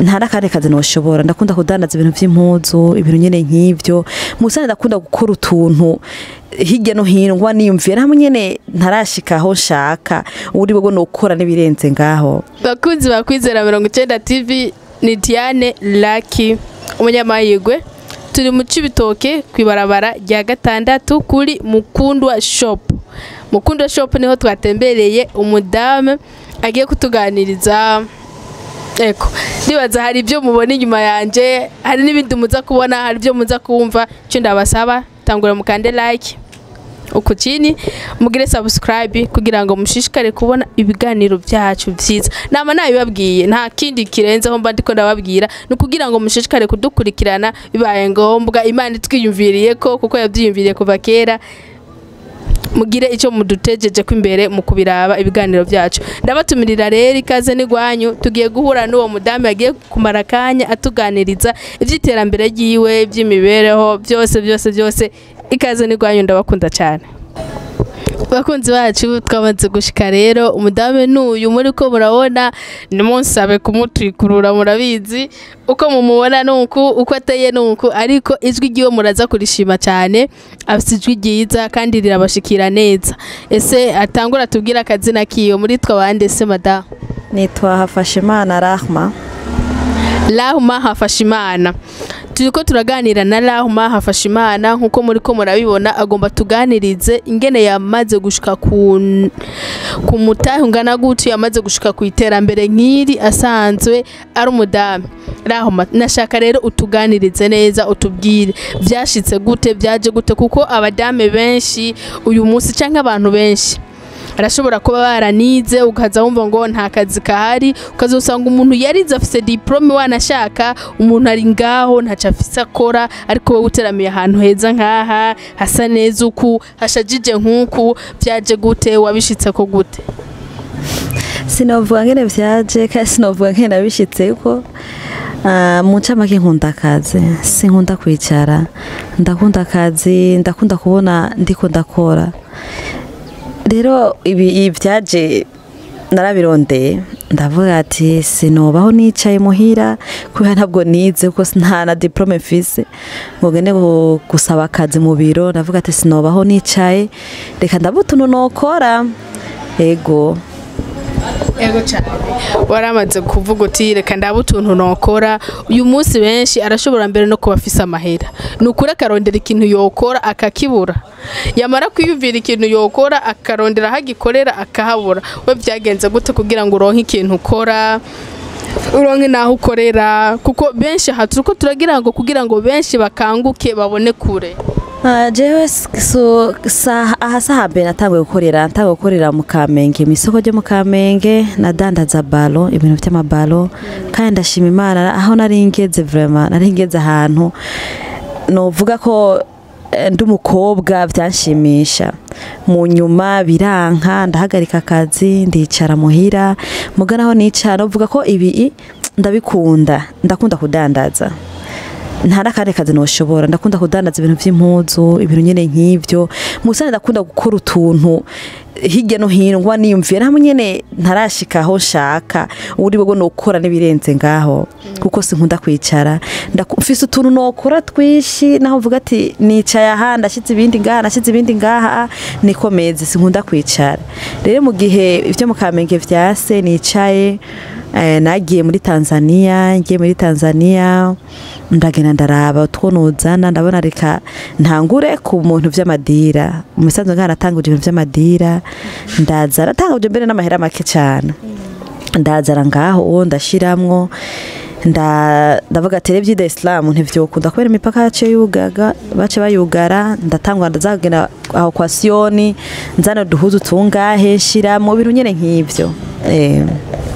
Nta n'akandi kazi noshobora. Ndakunda kudandaza ibintu vy'impuzu, ibintu nyene nk'ivyo. Musane ndakunda gukora utuntu hirya no hino, ngwa niyumvira hamwe nyene ntarashika aho nshaka uri bwo nokora n'ibirenze ngaho. Bakunzi ba Kwizera 90 TV, ni Diane Lucky umunyamahirwe. Turi mu Cibitoke kwibarabara rya gatandatu kuri Mukundwa Shop. Mukundwa Shop niho twatembereye umudamu agiye kutuganiriza. Eko, ndibaza hari ibyo mubona inyuma yanje, hari n'ibindi muza kubona, hari ibyo muza kumva. Icyo ndabasaba, tangura mukande like uku chini, mugire subscribe kugira ngo mushishikare kubona ibiganiro byacu byiza. Nama nabibabwiye, nta kindi kirenzeho mba ndiko ndababwira, ni ukugira ngo mushishikare kudukurikirana. Bibaye ngombwa Imana itwiyumviriye ko kuko yabyiyumviriye kuva kera, mugire icyo mudutejeje ko imbere mu kubiraba ibiganiro byacu. Ndabatumirira rero, ikaze n'igwanyu. Tugiye guhura n'uwo mudamu yagiye kumara akanya atuganiriza iby'iterambere ryiwe, iby'imibereho, byose byose byose. Ikaze n'igwanyu, ndabakunda cyane. Bakunzi bacu, twamaze gushika rero. Umudamu n'uyu muri ko murabona, nimunsabe kumutwikurura, murabizi uko mumubona nuku, uko ateye nuku, ariko ijwi ryiwe muraza kurishima cyane. Afite ijwi ryiza kandi rirabashikira neza. Ese atangura tubwira akazina kiyo, muri twa bande se, madamu? Nitwa Hafashimana Rahma. Rahma Hafashimana. Turiko turaganira na Rahma Hafashimana nkuko muri ko murabibona. Agomba tuganirize ingene yamaze gushika ku mutahe ungana gutyo, yamaze gushika ku iterambere nk'iri asanzwe ari umudamu. Rahma, nashaka rero utuganirize neza, utubwire vyashitse gute, byaje gute, kuko abadame benshi uyu munsi canke abantu benshi arashobora kuba baranize, ukaza wumva ngo nta kazi kahari, ukazosanga umuntu yarize afise diplôme, wanashaka umuntu ari ngaho ntaco afise akora. Ariko wowe uteramiye ahantu heza nkaha, hasa neza uku, hashajije nkuku, byaje gute? Wabishitse ko gute? Sinovuga ngene vyaje kandi sinovuga ngene nabishitseko. Mu ncamake, nkunda akazi, sinkunda kwicara. Ndakunda akazi, ndakunda kubona ndiko ndakora. Rero ibi vyaje narabirondeye, ndavuga ati sinobaho nicaye muhira, kubera ntabwo nize, kuko nta na diplôme mfise ngo ngende gusaba akazi mu biro. Ndavuga ati sinobaho nicaye, reka ndabe utuntu nokora. Ego. Ego cyane, waramaze kuvuga uti reka ndabe utuntu nokora. Uyu munsi benshi arashobora mbere no kuba afise amahera, ni ukuri, akarondera ikintu yokora akakibura, yamara kwiyumvira ikintu yokora akarondera aho agikorera akahabura. We byagenze gute kugira ngo uronke ikintu ukora, uronke n'aho ukorera? Kuko benshi aha turiko turagira ngo kugira ngo benshi bakanguke babone kure. Jewe so aha hambere natanguye gukorera, natanguye gukorera mu Kamenge, mu isoko ryo mu Kamenge. Nadandaza ballon, ibintu vy'ama ballon, kandi ndashima Imana aho nari ngeze. Vraiment nari ngeze ahantu novuga ko ndi umukobwa vyanshimisha. Mu nyuma biranka, ndahagarika akazi, ndicara muhira. Muga naho nicara, novuga ko ibi ndabikunda, ndakunda kudandaza, nta n'akandi kazi noshobora. Ndakunda kudandaza ibintu vy'impuzu, ibintu nyene nk'ivyo. Musane ndakunda gukora utuntu hirya no hino, ngwa niyumvira hamwe nyene ntarashika aho nshaka uri bwo nokora n'ibirenze ngaho, kuko sinkunda kwicara. Mfise utuntu nokora twishi, naho mvuga ati nicaye aha, ndashize ibindi ngaha, nashize ibindi ngaha, nikomeze. Sinkunda kwicara. Rero mu gihe ivyo mu Kamenge vyase nicaye, nagiye muri Tanzania. Ngiye muri Tanzania, ndagenda ndaraba utwo nuzana, ndabona reka ntangure ku muntu vy'amadira. Mu bisanzwe ngaha natanguje ibintu vy'amadira, ndaza natanguje mbere n'amahera make cyane, ndazara ngaho uwo ndashiramwo, ndavuga ati rero ivy'i Islam ntivyokunda kubera imipaka yaciye yugaga, bace bayugara. Ndatangwa ndazagenda aho kwa Siyoni, nzana uduhuzu tungahe, nshiramwo ibintu nyene nk'ivyo.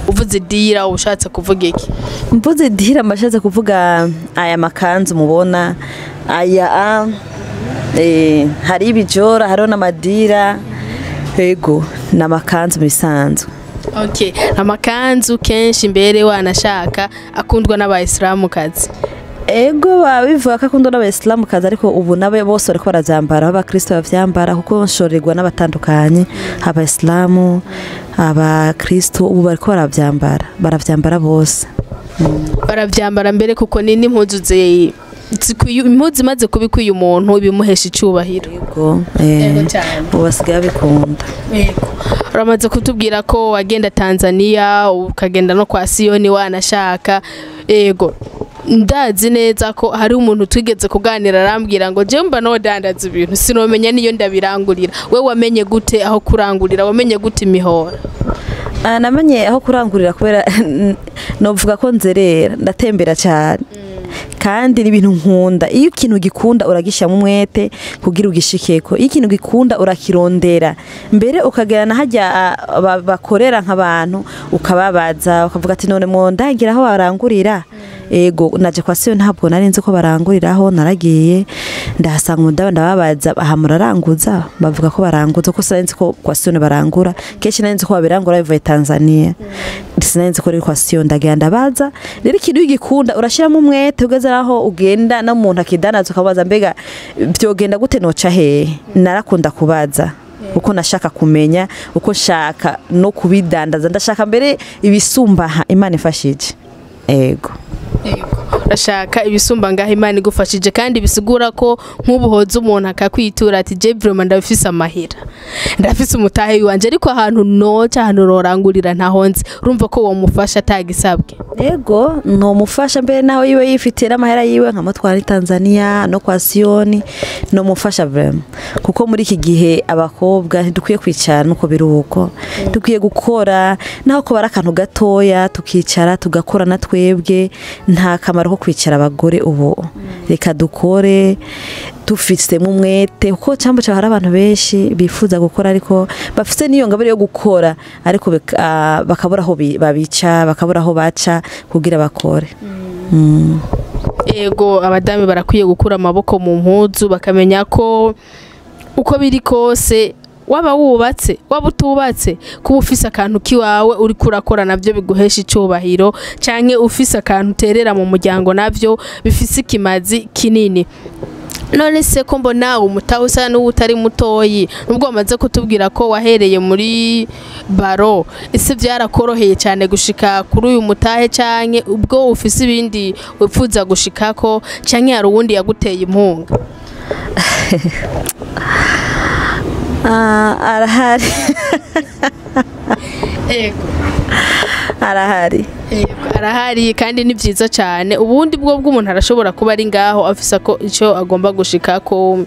Uvuze dira ushatse kuvuga iki? Mvuze dira mbashatse kuvuga aya makanzu mubona aya hari ibijora, hariho n'amadira. Ego, ni amakanzu mu bisanzwe. Okay, amakanzu kenshi mbere wanashaka akundwa n'abayisilamukazi. Ego, babivuga ko akundwa n'abayisilamukazi, ariko ubu nabo bose bariko baravyambara, aho abakristo bavyambara, kuko nshorerwa n'abatandukanye, abayisilamu, abakristo, ubu bariko baravyambara, baravyambara bose. Baravyambara mbere kuko ni n'impuzu impuzu imaze kubikwiye umuntu ibimuhesha icubahiro. Yego, Yego cyane. Ubu basigaye babikunda. Yego. Uramaze kutubwira ko wagenda Tanzania ukagenda no kwa Siyoni wanashaka. Yego. Ndazi neza ko hari umuntu twigeze kuganira arambwira ngo je mba no dandaza ibintu sinomenya niyo ndabirangurira. We wamenye gute aho kurangurira? Wamenye gute imihora? Namenye aho kurangurira kubera novuga ko nzerera, ndatembera cyane. Kandi ni ibintu nkunda. Iyo ikintu gikunda uragishyiramo umwete kugira ugishikeko. Iyo ikintu gikunda urakirondera. Mbere ukagera na hajya bakorera nk'abantu ukababaza ukavuga ati none mwondangira aho barangurira. Ego naje kwa siyo ntabwo nari nzi ko baranguriraho, naragiye ndahasanga umudamu ndababaza aha muraranguza, bavuga ko baranguza ko sinari nzi ko kwa siyo barangura. Kenshi nari nzi ko babirangura bivuye Tanzania, sinari nzi ko ari kwa siyo. Ndagenda ndabaza. Rero ikintu iyo ugikunda urashyiramo umwete ugeze aho ugenda n'umuntu akidanaza ukabaza mbega byogenda gute noca hehe. Narakunda kubaza uko nashaka kumenya, uko nshaka no kubidandaza, ndashaka mbere ibisumba Imana ifashije. Ego. Urashaka ibisumba ngaho Imana igufashije, kandi bisigura ko nk'ubuhoza umuntu akakwitura ati je vraiment ndafise amahera, ndafise umutahe wanje, ariko ahantu noca ahantu rorangurira ntahonze, urumva ko womufasha atagisabwe. Ego nomufasha mbere naho yiwe yifitiye n'amahera yiwe nkamutwara i Tanzania no kwa Siyoni, nomufasha vraiment, kuko muri iki gihe abakobwa ntidukwiye kwicara nuko biruko, dukwiye gukora naho ko bari akantu gatoya tukicara tugakora na twebwe. Nta kamaro ko kwicara abagore ubu, reka dukore tufisemo umwete, kuko cyangwa hari abantu benshi bifuza gukora ariko bafite n'iyo ngabire yo gukora ariko bakabura aho babica, bakabura aho baca kugira bakore. Ego abadamu barakwiye gukura amaboko mu mpuzu, bakamenya ko uko biri kose waba wubatse waba utubatse, kuba ufise akantu kiwawe uri kurakora navyo biguhesha icubahiro, canke ufise akantu uterera mu muryango navyo bifise ikimazi kinini. None se ko mbona umutahe usa n'utari mutoyi, nubwo wamaze kutubwira ko wahereye muri baro, ese byarakoroheye cyane gushika kuri uyu mutahe, canke ubwo ufise ibindi wipfuza gushikako, canke hari uwundi yaguteye impunga? Arahari. Ego. Arahari. Ego, arahari kandi ni byiza cyane. Ubundi bwo bw'umuntu arashobora kuba ari ngaho afisa ko icyo agomba gushikako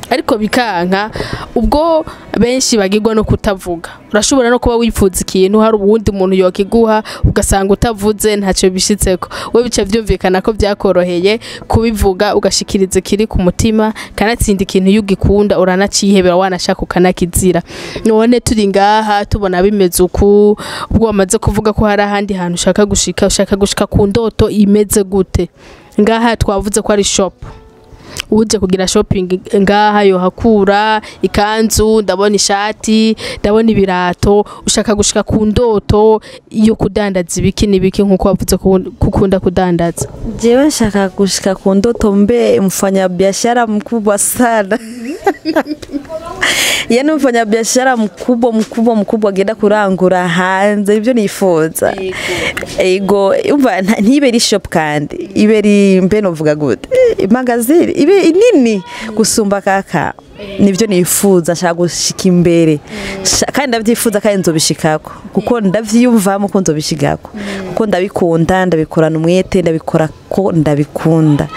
ariko bikanka, ubwo benshi bagirwa no kutavuga. Urashobora no kuba wifuza ikintu hari ubundi muntu yokiguha ugasanga utavuze ntacyo bishitseko. We bice byumvikana ko byakoroheye kubivuga ugashikiriza kiri ku mutima, kanatsinda ikintu iyo ugikunda uranacihebera wanashaka ukanakizira. None turi ngaha tubona bimeze uku, ubwo wamaze kuvuga ko hari ahandi hantu ushaka gushika, ushaka gushika ku ndoto imeze gute? Ngaha twavuze ko ari shop, uje kugira shopping ngaha yohakura ikanzu, ndabona ishati, ndabona ibirato. Ushaka gushika ku ndoto yo kudandaza ibiki n'ibiki nkuko wavuze kukunda kudandaza? Jewe nshaka gushika ku ndoto mbe mfanya biashara mkubwa sana. Yani mfanya biashara mkubwa mkubwa mkubwa agenda kurangura hanze, ibyo nifuza. Ego umva ntiberi shop kandi iberi mbe novuga gute, magazine ibe nini gusumba kaka, nibyo nifuza. Nshaka gushika imbere kandi ndavyifuza kandi nzobishikako, kuko ndavyiyumvamo ko nzobishikako, kuko ndabikunda, ndabikorana umwete, ndabikora ko ndabikunda,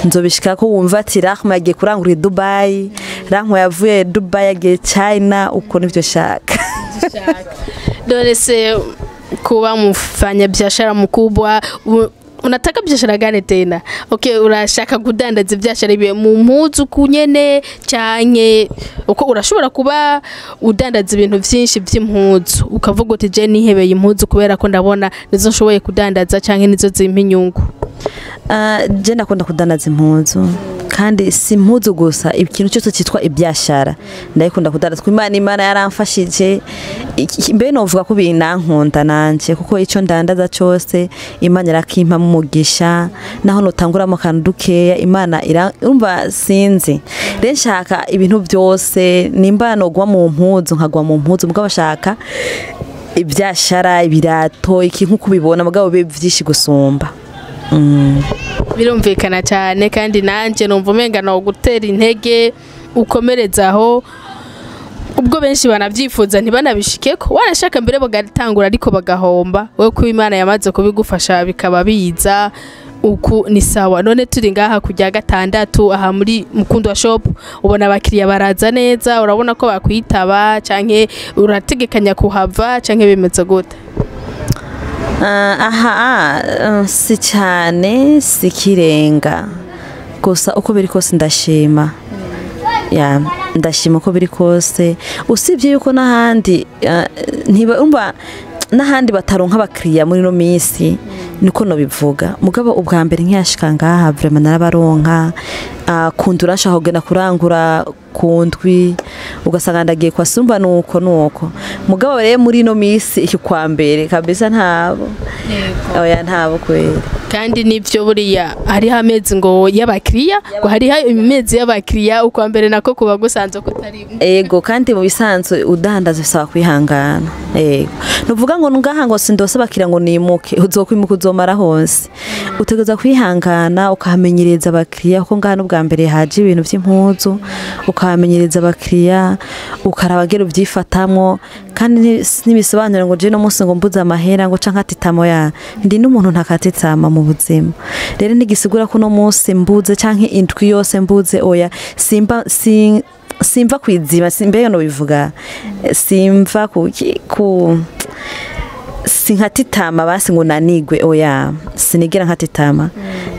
nzobishikako. Wumva ati Rahma yagiye kurangura i Dubai, Rahma yavuye Dubai yagiye China, uko nivyo shaka. Dore se kuba mfanya biashara mkubwa, unataka biashara gani tena? Okay, urashaka kudandaza biashara ibi mu mpuzu kunyene canke uko urashobora kuba udandaza ibintu vyinshi vy'impuzu ukavuga uti je nihebeye impuzu kubera ko ndabona nizo nshoboye kudandaza canke nizo zimpa inyungu? Je ndakunda kudandaza impuzu, kandi si impuzu gusa, ikintu cyose cyitwa ibyashara ndayikunda kudandaza. Imana Imana yaramfashije, mbe novuga ko binankunda nanje, kuko ico ndandaza cyose Imana irakimpa mu mugisha, naho notanguramo akantu dukeya Imana irumva sinzi. Rero nshaka ibintu byose, nimba nogwa mu mpuzu nkagwa mu mpuzu, mugabo nshaka Ibyashara, ibirato, iki nkuko ubibona, mugabo bibe vyinshi gusumba. Birumvikana cyane, kandi nanjye numva umenga no gutera intege ukomerezaho, ubwo benshi banabyifuza ntibanabishikeko, wanashaka mbere bagatangura ariko bagahomba. Wowe ko Imana yamaze kubigufasha bikaba biza uku, ni sawa. None turi ngaha kujya gatandatu aha muri Mukundwa Shop, ubona abakiriya baraza neza? Urabona ko bakwitaba, canke urategekanya kuhava, canke bimeze gute? Aha si cyane, si kirenga, gusa uko biri kose ndashima. Ya, ndashima uko biri kose, usibye yuko n'ahandi ntiba umva n'ahandi bataronka abakiriya muri no minsi, niko nobivuga. Mugabo ubwa mbere nkiyashika ngaha, vraiment narabaronka. Kundura nshaka kugenda kurangura ku ndwi, ugasanga ndagiye kwa Sumba, nuko nuko. Mugabo rero muri ino minsi, iki kwa mbere kabisa ntabo, oya, ntabo kwera. Kandi nivyo, buriya hariho amezi ngo y'abakiriya, ngo hariho imezi y'abakiriya, ukwa mbere nako kuba gusanzwe kutari. Ego, kandi mu bisanzwe udandaza bisaba kwihangana. Ego, nuvuga ngo ngaha ngo sindose abakiriya ngo nimuke, uzokwimuka uzomara hose. Utegereza kwihangana, ukahamenyereza abakiriya, kuko ngaha n'ubwa mbere haje ibintu by'impuzu. Ukahamenyereza abakiriya, ukaraba gero ubyifatamwo. Kandi ntibisobanura ngo je no munsi ngo mbuze amahera ngo canke atitamo ya ndi n'umuntu ntakatitama mu buzima. Rero ntigisigura ko no munsi mbuze canke indwi yose mbuze, oya, simba simva kwizima, simbe no bivuga, simva ku sinkatitama basi ngo nanigwe, oya, sinigera nkatitama.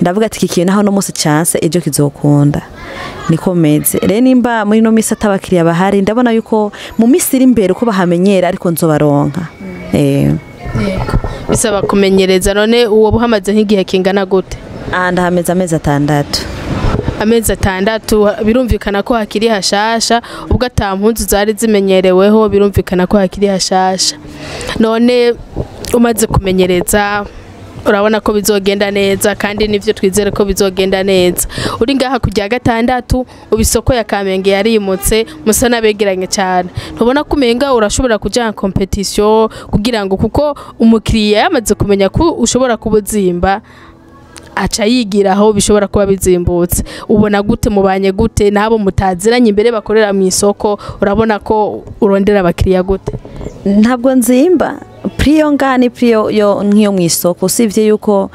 Ndavuga ati iki kintu naho no munsi chance, ejo kizokunda, niko meze. Rero nimba muri no misi atabakiriya bahari, ndabona yuko mu misi iri imbere uko bahamenyera ariko nzobaronka. Bisaba kumenyereza. None uwo buhamaze nk'igihe kingana gute? Aha ndahameze amezi 6. Amezi 6, birumvikana ko hakiri hashasha. Ubwo ata mpunzu zari zimenyereweho, birumvikana ko hakiri hashasha. None umaze kumenyereza, urabona ko bizogenda neza, kandi nivyo twizere ko bizogenda neza. Uri ngaha kujya gatandatu, ubu isoko ya Kamenge yarimutse, musa n'abegeranye cyane. Ntubona ko umenga urashobora kuja en compétition, kugira ngo kuko umukiriya yamaze kumenya ko ushobora kubuzimba, aca yigiraho bishobora kuba bizimbutse? Ubona gute, mubanye gute n'abo mutaziranye imbere bakorera mu isoko? Urabona ko urondera abakiriya gute? Ntabwo nzimba. Prix yo ngaha ni prix yo nk'iyo mu isoko, usibye yuko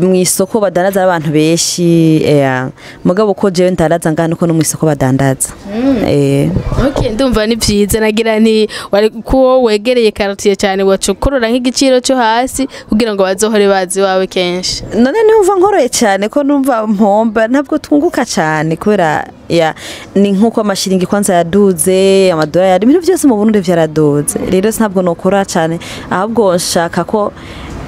mu isoko badandaza abantu benshi. Mugabo ko jewe ndandaza ngaha nuko no mu isoko badandaza. Okay, ndumva ni vyiza. Nagira nti wari ko wegereye quartier cyane, wacukurura nk'igiciro cyo hasi kugira ngo bazohore bazi wawe kenshi. None numva nkoroye cyane ko numva mpomba, ntabwo twunguka cyane kubera ya ni nkuko amashiringi kwanza yaduze, amadolari, ibintu byose mu Burundi vyaraduze. Rero ntabwo nokora cyane, ahubwo nshaka ko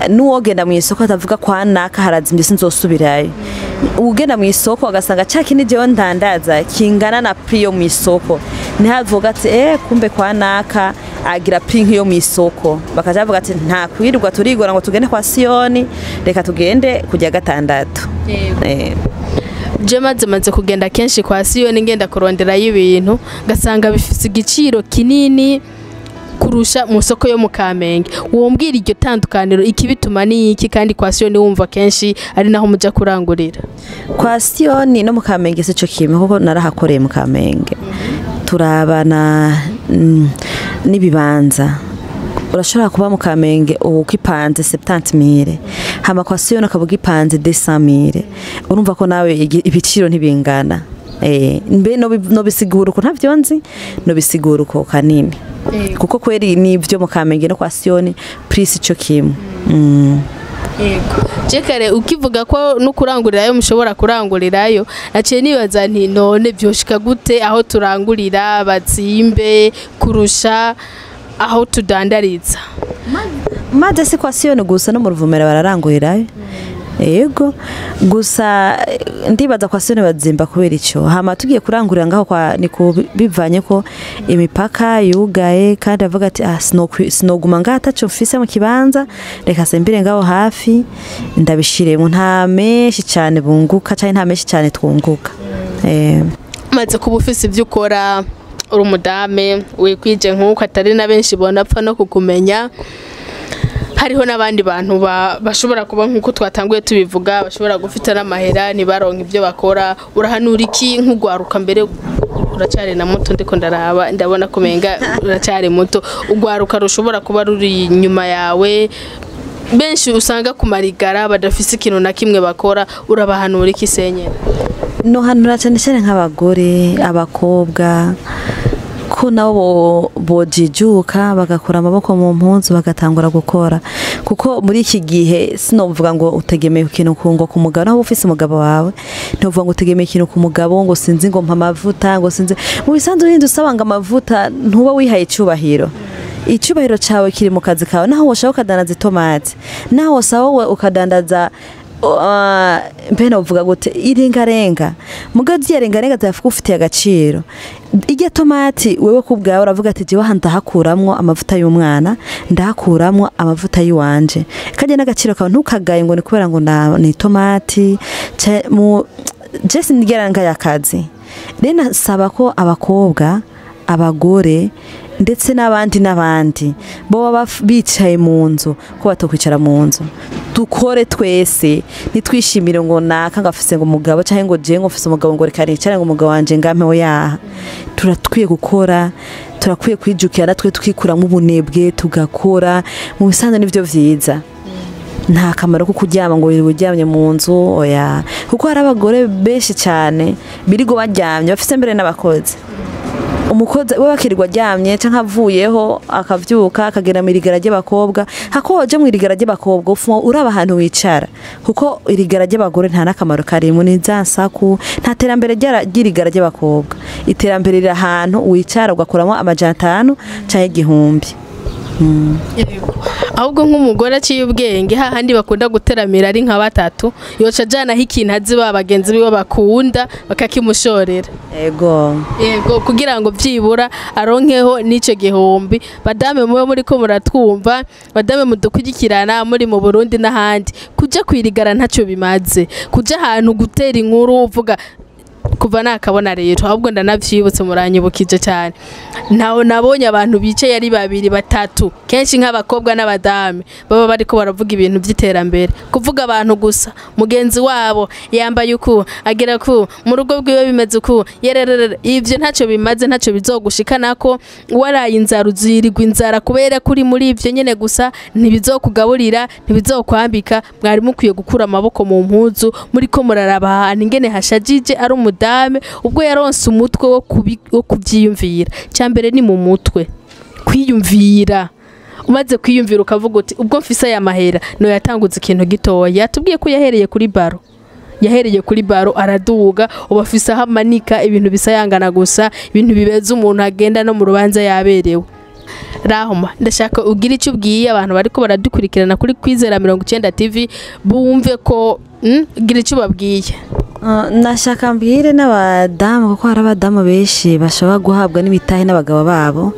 n'uwogenda mu isoko atavuga kwa naka harazimvye sinzosubirayo. Ugenda mu isoko agasanga ca kindi jewe ndandaza kingana na prix yo mu isoko, ntihavuga ati kumbe kwa naka agira prix nk'iyo mu isoko, bakaja bavuga ati nta kwirirwa turigora ngo tugende kwa Siyoni, reka tugende kujya gatandatu. Je maze kugenda kenshi kwa Siyoni, ngenda kuronderayo ibintu, ngasanga bifise igiciro kinini kurusha mu soko yo mu Kamenge. Wombwira iryo tandukaniro ikibituma ni iki, kandi kwa Siyoni wumva kenshi ari naho muja kurangurira? Kwa Siyoni no mu Kamenge sico kimwe, kuko narahakoreye mu Kamenge. Turabana n'ibibanza. Urashobora kuba mu Kamenge ukipanze 70,000, hama kwa Siyoni ukaba ugipanze 200,000. Urumva ko nawe ibiciro ntibingana. Mbe no bisigura uko ntavyo nzi, no bisigura uko kanini, kuko kweri nivyo mu Kamenge no kwa Siyoni prix ico kimwe. Je kare ukivuga ko no kurangurirayo mushobora kurangurirayo, naciye nibaza nti none vyoshika gute aho turangurira bazimbe kurusha aho tudandariza? Maze si kwa Siyoni gusa, no mu Ruvumera bararangurirayo. Yego, gusa ndibaza kwa Siyoni bazimba kubera ico. Hama tugiye kurangurira ngaho kwa ni bivanye ko imipaka yugaye, kandi avuga ati ah, sinoguma ngaha ataco mfise mu kibanza, reka sembire ngaho hafi ndabishiremo. Nta menshi cyane bunguka canke nta menshi cyane twunguka. Maze kuba ufise ivyo ukora Uri umudame wikwije nk'uko atari na benshi bonapfa no kukumenya. Hariho n'abandi bantu bashobora kuba nk'uko twatanguye tubivuga, bashobora gufita n'amahera ntibaronke ibyo bakora. Urahanura iki nk'ugwaruka? Mbere uracari na muto, ndiko ndaraba ndabona kumenga uracari muto. Ugwaruka rushobora kuba ruri inyuma yawe, benshi usanga ku marigara badafise ikintu na kimwe bakora, urabahanura iki senyera? Nohanura cyane cyane nk'abagore, abakobwa, ko nabo bojijuka bagakura amaboko mu mpunzu bagatangura gukora, kuko muri iki gihe sinovuga ngo utegemeye ikintu ngo ku mugabo. Naho ufise umugabo wawe, ntuvuga ngo utegemeye ikintu ku mugabo, ngo sinzi ngo mpa amavuta, ngo sinzi. Mu bisanzwe urinda usaba ngo amavuta, ntuba wihaye icyubahiro. Icyubahiro cyawe kiri mu kazi kawe. Naho woshaka ukadandaza itomati, naho wosaba wowe ukadandaza, mbe novuga gute, irengarenga, mugabo ziriya rengarenga ziragufitiye agaciro. Irya tomati wewe ku bwawe uravuga ati: "Jewe aha ndahakuramwo amavuta y'umwana, ndahakuramwo amavuta y'iwanje." Kajya n'agaciro kawe, ntukagaye ngo ni kubera ngo ni tomati. Mu je sinigera ngaya akazi. Rero nasaba ko abakobwa, abagore, ndetse n'abandi n'abandi bo baba bicaye mu nzu, ko batokwicara mu nzu, dukore twese. Ntitwishimire ngo naka ngo afise ngo umugabo, cyangwa ngo jewe ngo mfise umugabo, ngo reka nicare ngo umugabo wanje ngampeho yaha. Turakwiye gukora, turakwiye kwijukira natwe, tukikuramo ubunebwe, tugakora. Mu bisanzwe nivyo vyiza, nta kamaro ko kuryama ngo wirirwe uryamye mu nzu, oya. Kuko hari abagore benshi cyane birirwa baryamye, bafise mbere n'abakozi. Umukozi we bakirirwa aryamye, canke avuyeho akavyuka akagenda mu irigara ry'abakobwa. Hako waje mu irigara ry'abakobwa, ufuma uraba ahantu wicara, kuko irigara ry'abagore nta n'akamaro karimo, ni za nsaku, nta terambere ry'irigara ry'abakobwa. Iterambere riri ahantu wicara ugakuramo 500 canke 1000. Yego. Ahubwo nk'umugore aciye ubwenge, hahandi bakunda guteramira ari nka batatu, yoca ajanaho ikintu azi ba bagenzi biwe bakunda, bakakimushorera. Ego. Yego, kugira ngo byibura aronkeho n'ico gihumbi. Badame mube muri ko muratwumva, badame mudukurikirana muri mu Burundi n'ahandi, kuja kwirigara ntacyo bimaze, kuja ahantu gutera inkuru uvuga kuva nakabona. Rero ahubwo ndanavyibutse, muranyibukije cyane, ntaho nabonye abantu bicaye ari babiri batatu, kenshi nk'abakobwa n'abadame baba bariko baravuga ibintu by'iterambere. Kuvuga abantu gusa, mugenzi wabo yambaye uku, agera ku mu rugo rwiwe bimeze uku, yererere, ivyo ntacyo bimaze, ntacyo bizogushikanako. Waraye inzara, uzirirwa inzara kubera kuri muri ivyo nyene gusa. Ntibizokugaburira, ntibizokwambika. Mwari mukwiye gukura amaboko mu mpuzu, muriko muraraba ahantu ingene hashajije. Ari umudame ubwo yaronse umutwe wo kuvyiyumvira. Cyambere ni mu mutwe kwiyumvira. Umaze kwiyumvira ukavuga uti: "Ubwo mfise aya mahera, no yatanguze ikintu gitoya." Yatubwiye ko yahereye kuri baro, yahereye kuri baro araduga, ubu afise aho amanika ibintu bisayangana gusa, ibintu bibeza umuntu agenda no mu rubanza yaberewe. Rahuma, ndashaka ugira icyo ubwiye abantu bariko baradukurikirana kuri Kwizera 90 TV, bumve ko gira icyo babwiye. Nashaka mbwire n'abadamu, kuko hari abadamu benshi bashobora guhabwa n'imitahe n'abagabo babo,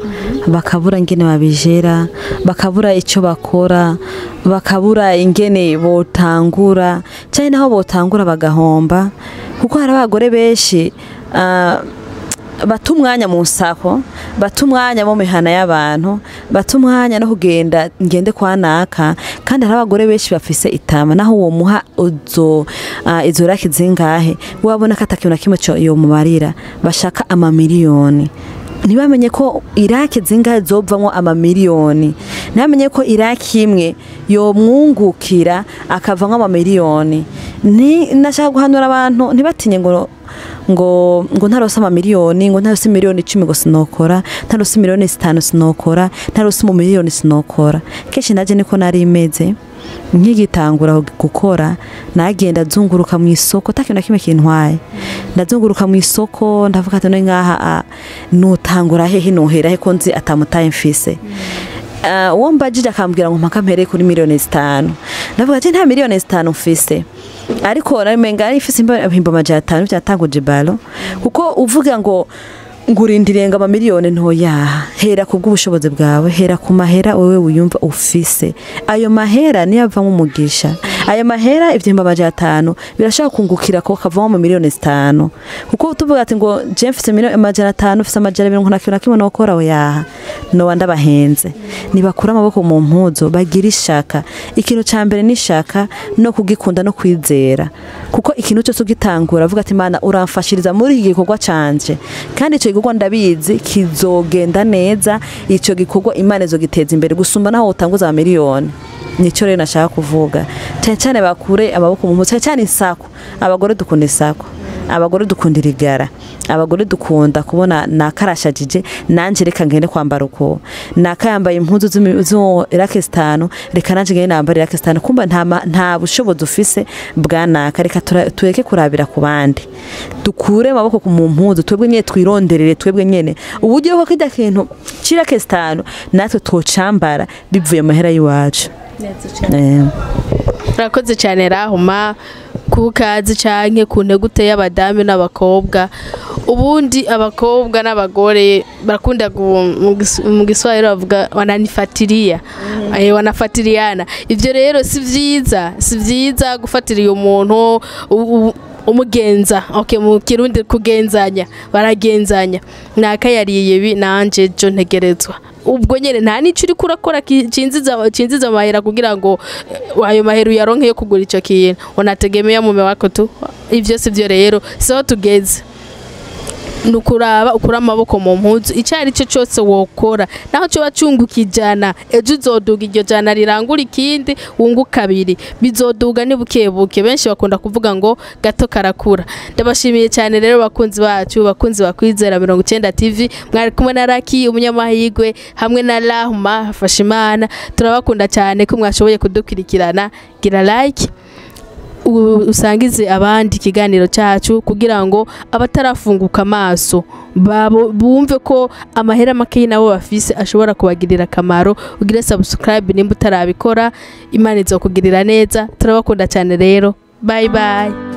bakabura ingene babijera, bakabura icyo bakora, bakabura ingene botangura, cyane naho botangura bagahomba. Kuko hari abagore benshi bata umwanya mu nsako, bata umwanya mu mihana y'abantu, bata umwanya no kugenda ngende kwa naka. Kandi hari abagore benshi bafise itama, naho uwo muha uzo izo raki zingahe, wabona ko atakintu na kimwe cyo yomumarira. Bashaka amamiliyoni, ntibamenye ko iraki zingahe zovamwo amamiliyoni, ntibamenye ko iraki imwe yomwungukira akavamwo amamiliyoni. Ni nashaka guhanura abantu ntibatinye ngo ntarose amamiliyoni, ngo ntarose miliyoni 10 ngo sinokora, ntarose miliyoni 5 sinokora, ntarose umumiliyoni sinokora. Kenshi naje niko nari imeze nkigitangura gukora. Nagenda nzunguruka mu isoko takintu na kimwe kintwaye. Ndazunguruka mu isoko, ndavuga ati: "None ngaha notangura hehe, nohera he, ko nzi atamutaye mfise?" Uwo mbajije akambwira ngo mpaka mpere kuri miliyoni 5. Ndavuga ati: "Nta miliyoni 5 mfise." Ariko namenga nari mfise ibihumbi 500 byatanguje balo, kuko uvuga ngo Ngurindiriye ngo amamiliyoni ntoya. Hera ku bw'ubushobozi bwawe, hera ku mahera wewe wiyumva ufise. Ayo mahera niyo avamo umugisha. Ayo mahera 500,000 birashaka kungukira ko kavamo mu 5 miliyoni. Kuko tuvuga ati ngo je mfise 500,000, mfise 200 nta kintu na kimwe nokora, oyaha, noba ndabahenze. Nibakura amaboko mu mpuzu, bagira ishaka. Ikintu ca mbere ni ishaka no kugikunda no kwizera, kuko ikintu cyose ugitangura avuga ati: "Imana uramfashiriza muri iki gikorwa canje, kandi ico gikorwa ndabizi kizogenda neza." Ico gikorwa Imana izogiteza imbere gusumba naho utanguza amamiliyoni. Nico rero nashaka kuvuga cyane cyane, bakure amaboko mu mpuzu, cyane cyane isako. Abagore dukunda isako, abagore dukunda irigara, abagore dukunda kubona nakarashajije, nanje reka ngende kwambara uko nakayambaye impuzu zo irake 5, reka nanje ngende nambara irake 5. Kumba nta bushobozi ufise bwa naka. Reka tureke kurabira ku bandi, dukure amaboko ku mu mpuzu, twebwe nyene twironderere, twebwe nyene uburyo ko kirya kintu c'irake 5 natwe twocambara bivuye mu mahera y'iwacu. Urakoze cyane Rahuma ku kazi canke ku ntegute y'abadamu n'abakobwa. Ubundi abakobwa n'abagore barakunda mu Giswahili bavuga wananifatiriya, wanafatiriana. Ivyo rero si vyiza, si vyiza gufatira umuntu umugenza. Okay, mu Kirundi kugenzanya, baragenzanya: naka yariye ibi, nanje jo ntegerezwa. Ubwo nyene nta nico uriko urakora cinziza amahera kugira ngo ayo mahera uyaronke yo kugura ico kintu, unategemea mume wako tu. Ivyo si vyo rero, siho tugeze. Ni ukuraba ukura amaboko mu mpuzu. Icyo ari cyo cyose wokora, naho coba cunguka 100, ejo uzoduga iryo jana rirangura ikindi, wunguka kabiri, bizoduga ni buke buke. Benshi bakunda kuvuga ngo gato karakura. Ndabashimiye cyane rero bakunzi bacu, bakunzi bakwizera 90 TV. Mwari kumwe na Raki umunyamahirwe hamwe na Rahuma Hafashimana. Turabakunda cyane ko mwashoboye kudukurikirana. Gira like, usangize abandi ikiganiro cyacu kugira ngo abatarafunguka amaso babo bumve ko amahera make nabo bafise ashobora kubagirira akamaro. Ugire subscribe nimba utarabikora. Imana izokugirira neza. Turabakunda cyane rero. Bye bye.